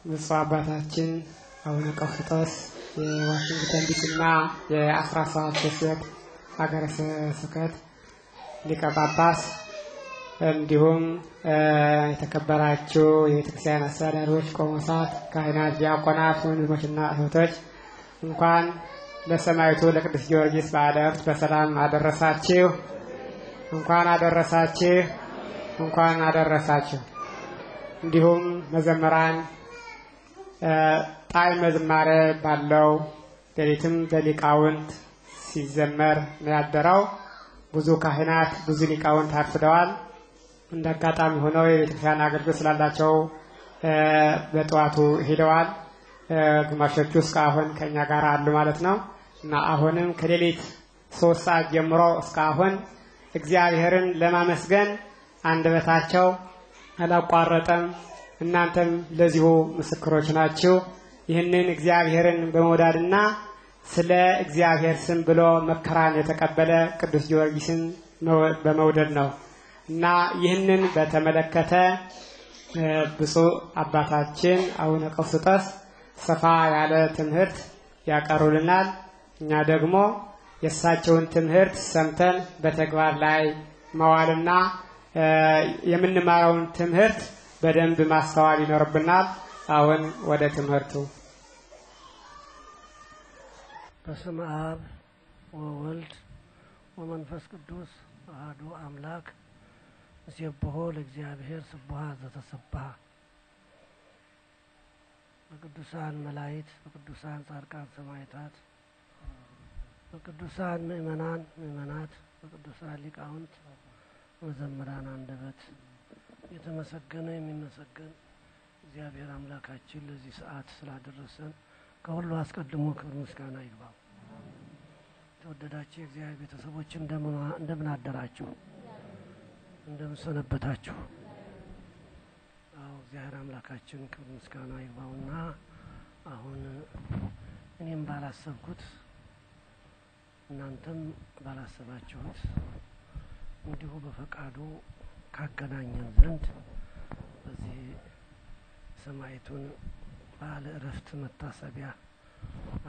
ብፁዕ አባታችን አቡነ ቀውስጦስ የዋሽንግተን ዲሲና የ17 ደሴት ሀገረ ስብከት ሊቀ ጳጳስ፣ እንዲሁም የተከበራችሁ የቤተክርስቲያን አስተዳዳሪዎች፣ ቆሞሳት፣ ካህናት፣ ዲያቆናት፣ ወንድሞችና እህቶች እንኳን ለሰማዕቱ ለቅዱስ ጊዮርጊስ በዓለ ዕረፍት በሰላም አደረሳችሁ። እንኳን አደረሳችሁ። እንኳን አደረሳችሁ። እንዲሁም መዘምራን ጣዕመ ዝማሬ ባለው ሌሊትም በሊቃውንት ሲዘመር ነው ያደረው። ብዙ ካህናት ብዙ ሊቃውንት አርፍደዋል። እንደ አጋጣሚ ሆነው የቤተክርስቲያን አገልግሎት ስላላቸው በጠዋቱ ሄደዋል። ግማሾቹ እስካሁን ከኛ ጋር አሉ ማለት ነው እና አሁንም ከሌሊት 3 ሰዓት ጀምሮ እስካሁን እግዚአብሔርን ለማመስገን አንደበታቸው አላቋረጠም። እናንተም ለዚሁ ምስክሮች ናችሁ። ይህንን እግዚአብሔርን በመውዳድና ስለ እግዚአብሔር ስም ብሎ መከራን የተቀበለ ቅዱስ ጊዮርጊስን በመውደድ ነው እና ይህንን በተመለከተ ብፁዕ አባታችን አቡነ ቀውስጦስ ሰፋ ያለ ትምህርት ያቀርቡልናል። እኛ ደግሞ የእሳቸውን ትምህርት ሰምተን በተግባር ላይ መዋልና የምንማረውን ትምህርት በደንብ ማስተዋል ይኖርብናል። አሁን ወደ ትምህርቱ። በስመ አብ ወወልድ ወመንፈስ ቅዱስ አሐዱ አምላክ እሴብሖ ለእግዚአብሔር ስቡሐ ዘተሰብሐ። በቅዱሳን መላእክት፣ በቅዱሳን ጻድቃን ሰማዕታት፣ በቅዱሳን ምእመናን ምእመናት፣ በቅዱሳን ሊቃውንት መዘምራን አንደበት የተመሰገነ የሚመሰገን እግዚአብሔር አምላካችን ለዚህ ሰዓት ስላደረሰን ከሁሉ አስቀድሞ ክብር ምስጋና ይግባው። የተወደዳችሁ የእግዚአብሔር ቤተሰቦች እንደምን አደራችሁ? እንደምን ሰነበታችሁ? አዎ፣ እግዚአብሔር አምላካችን ክብር ምስጋና ይግባውና አሁን እኔም ባላሰብኩት እናንተም ባላሰባችሁት እንዲሁ በፈቃዱ ካገናኘን ዘንድ በዚህ ሰማዕቱን በዓለ ዕረፍት መታሰቢያ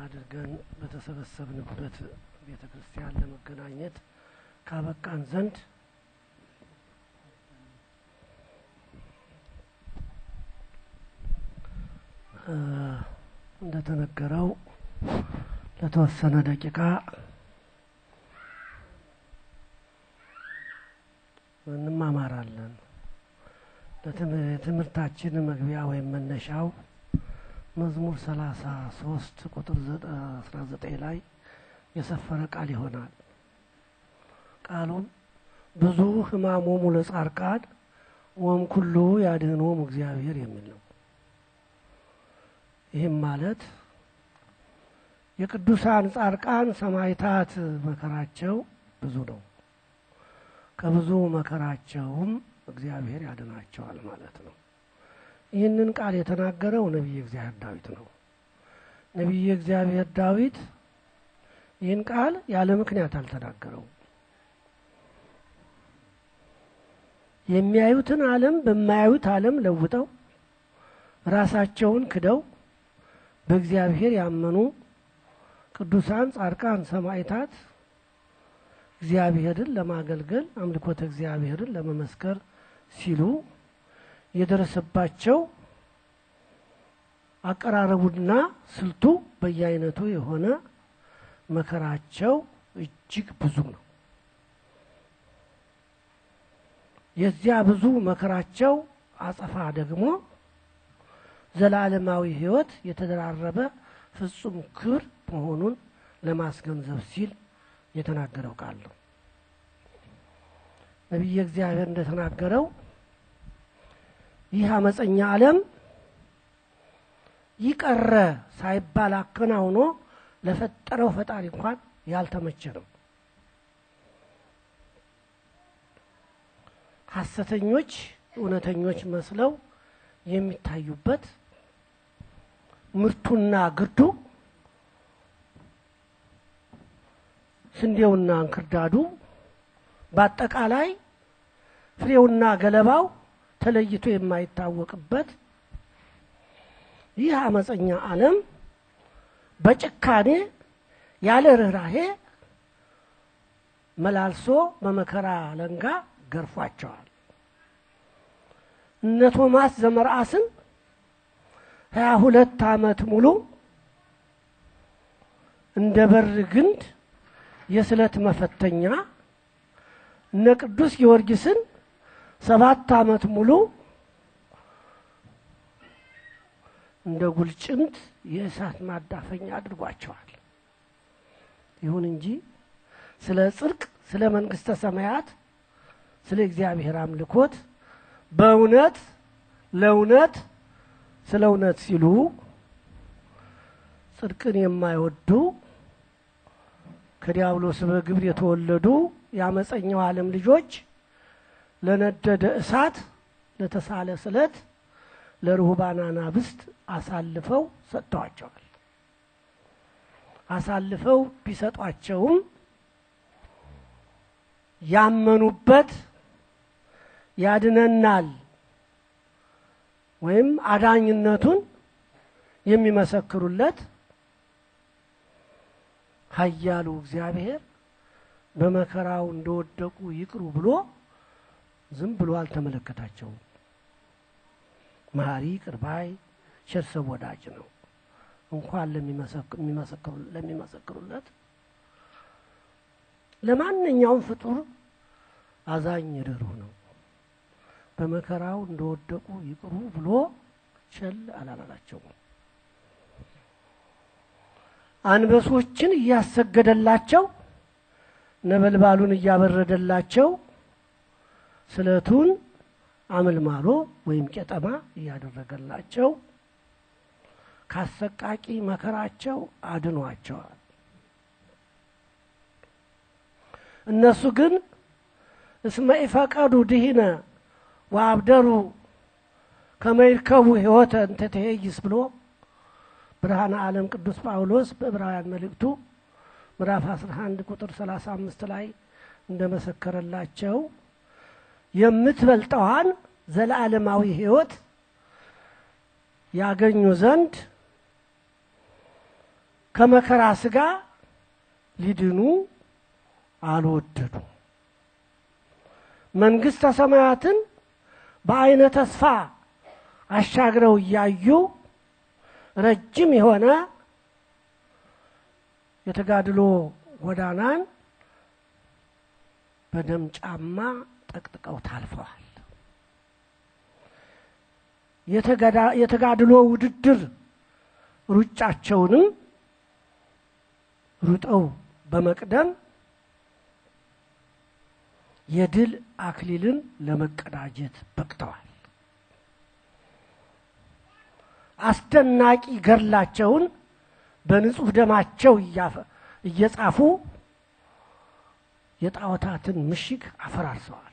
አድርገን በተሰበሰብንበት ቤተ ክርስቲያን ለመገናኘት ካበቃን ዘንድ እንደተነገረው ለተወሰነ ደቂቃ እንማማራለን። ለትምህርታችን መግቢያ ወይም መነሻው መዝሙር 33 ቁጥር 19 ላይ የሰፈረ ቃል ይሆናል። ቃሉም ብዙ ሕማሞሙ ለጻድቃን ወእምኩሉ ያድኅኖሙ እግዚአብሔር የሚል ነው። ይህም ማለት የቅዱሳን ጻድቃን ሰማዕታት መከራቸው ብዙ ነው። ከብዙ መከራቸውም እግዚአብሔር ያድናቸዋል ማለት ነው። ይህንን ቃል የተናገረው ነቢየ እግዚአብሔር ዳዊት ነው። ነቢየ እግዚአብሔር ዳዊት ይህን ቃል ያለ ምክንያት አልተናገረውም። የሚያዩትን ዓለም በማያዩት ዓለም ለውጠው ራሳቸውን ክደው በእግዚአብሔር ያመኑ ቅዱሳን ጻድቃን ሰማዕታት እግዚአብሔርን ለማገልገል አምልኮተ እግዚአብሔርን ለመመስከር ሲሉ የደረሰባቸው አቀራረቡና ስልቱ በየአይነቱ የሆነ መከራቸው እጅግ ብዙ ነው። የዚያ ብዙ መከራቸው አጸፋ ደግሞ ዘላለማዊ ሕይወት የተደራረበ ፍጹም ክብር መሆኑን ለማስገንዘብ ሲል የተናገረው ቃል ነው። ነቢየ እግዚአብሔር እንደተናገረው ይህ አመፀኛ ዓለም ይቀረ ሳይባል አከናውኖ ለፈጠረው ፈጣሪ እንኳን ያልተመቸ ነው። ሐሰተኞች እውነተኞች መስለው የሚታዩበት፣ ምርቱና ግርዱ፣ ስንዴውና እንክርዳዱ፣ በአጠቃላይ ፍሬውና ገለባው ተለይቶ የማይታወቅበት፣ ይህ አመፀኛ ዓለም በጭካኔ ያለ ርኅራሄ መላልሶ በመከራ አለንጋ ገርፏቸዋል። እነ ቶማስ ዘመርዓስን 22 ዓመት ሙሉ እንደ በር ግንድ የስለት መፈተኛ፣ እነ ቅዱስ ጊዮርጊስን 7 ዓመት ሙሉ እንደ ጉልጭምት የእሳት ማዳፈኛ አድርጓቸዋል። ይሁን እንጂ ስለ ጽድቅ፣ ስለ መንግስተ ሰማያት፣ ስለ እግዚአብሔር አምልኮት በእውነት ለእውነት ስለ እውነት ሲሉ ጽድቅን የማይወዱ ከዲያብሎስ በግብር የተወለዱ የአመፀኛው ዓለም ልጆች ለነደደ እሳት፣ ለተሳለ ስለት፣ ለርሁባን አናብስት አሳልፈው ሰጥተዋቸዋል። አሳልፈው ቢሰጧቸውም ያመኑበት ያድነናል ወይም አዳኝነቱን የሚመሰክሩለት ኃያሉ እግዚአብሔር በመከራው እንደወደቁ ይቅሩ ብሎ ዝም ብሎ አልተመለከታቸውም። መሐሪ ይቅር ባይ ቸር ሰው ወዳጅ ነው። እንኳን ለሚመሰክሩለት ለማንኛውም ፍጡር አዛኝ ርኅሩህ ነው። በመከራው እንደወደቁ ይቅሩ ብሎ ቸል አላላቸውም። አንበሶችን እያሰገደላቸው፣ ነበልባሉን እያበረደላቸው፣ ስለቱን አመልማሎ ወይም ቄጠማ እያደረገላቸው ካሰቃቂ መከራቸው አድኗቸዋል። እነሱ ግን እስመ ኢፈቀዱ ድሂነ ወአብደሩ ከመ ይርከቡ ሕይወተ እንተ ትሄይስ ብሎ ብርሃነ ዓለም ቅዱስ ጳውሎስ በዕብራውያን መልእክቱ ምዕራፍ 11 ቁጥር 35 ላይ እንደመሰከረላቸው የምትበልጠዋን ዘለዓለማዊ ሕይወት ያገኙ ዘንድ ከመከራ ስጋ ሊድኑ አልወደዱም። መንግስተ ሰማያትን በአይነ ተስፋ አሻግረው እያዩ ረጅም የሆነ የተጋድሎ ጎዳናን በደም ጫማ ጠቅጥቀው ታልፈዋል። የተጋድሎ ውድድር ሩጫቸውንም ሩጠው በመቅደም የድል አክሊልን ለመቀዳጀት በቅተዋል። አስደናቂ ገድላቸውን በንጹህ ደማቸው እየጻፉ የጣዖታትን ምሽግ አፈራርሰዋል።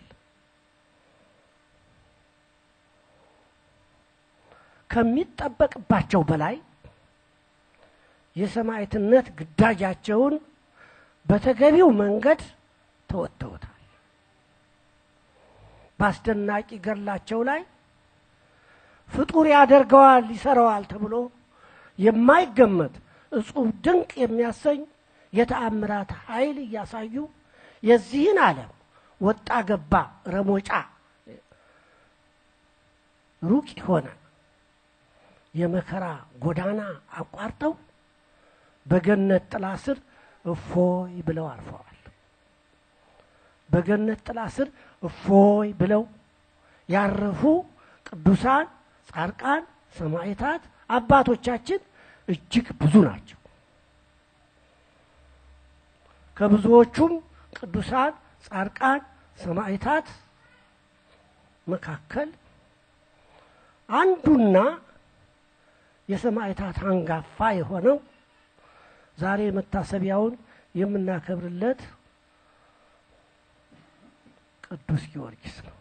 ከሚጠበቅባቸው በላይ የሰማዕትነት ግዳጃቸውን በተገቢው መንገድ ተወጥተውታል። በአስደናቂ ገድላቸው ላይ ፍጡር ያደርገዋል ይሰራዋል ተብሎ የማይገመት እጹብ ድንቅ የሚያሰኝ የተአምራት ኃይል እያሳዩ የዚህን ዓለም ወጣ ገባ ረሞጫ ሩቅ የሆነ የመከራ ጎዳና አቋርጠው በገነት ጥላ ስር እፎይ ብለው አርፈዋል። በገነት ጥላ ስር እፎይ ብለው ያረፉ ቅዱሳን፣ ጻድቃን፣ ሰማዕታት አባቶቻችን እጅግ ብዙ ናቸው። ከብዙዎቹም ቅዱሳን፣ ጻድቃን፣ ሰማዕታት መካከል አንዱና የሰማዕታት አንጋፋ የሆነው ዛሬ መታሰቢያውን የምናከብርለት ቅዱስ ጊዮርጊስ ነው።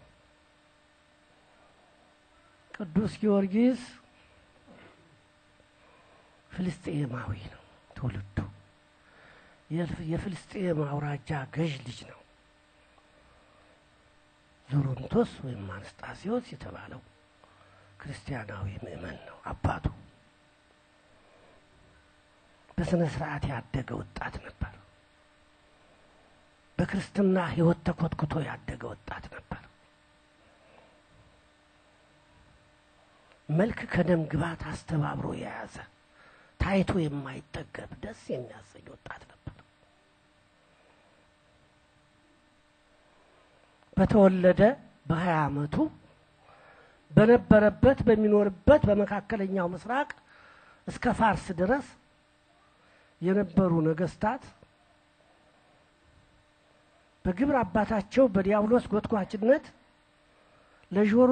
ቅዱስ ጊዮርጊስ ፍልስጤማዊ ነው። ትውልዱ የፍልስጤም አውራጃ ገዥ ልጅ ነው። ዞሮንቶስ ወይም አንስጣሴዎስ የተባለው ክርስቲያናዊ ምእመን ነው አባቱ። በስነ ስርዓት ያደገ ወጣት ነበር። በክርስትና ሕይወት ተኮትኩቶ ያደገ ወጣት ነበር። መልክ ከደም ግባት አስተባብሮ የያዘ ታይቶ የማይጠገብ ደስ የሚያሰኝ ወጣት ነበር። በተወለደ በ20 ዓመቱ በነበረበት በሚኖርበት በመካከለኛው ምስራቅ እስከ ፋርስ ድረስ የነበሩ ነገስታት በግብር አባታቸው በዲያብሎስ ጎትጓችነት ለጆሮ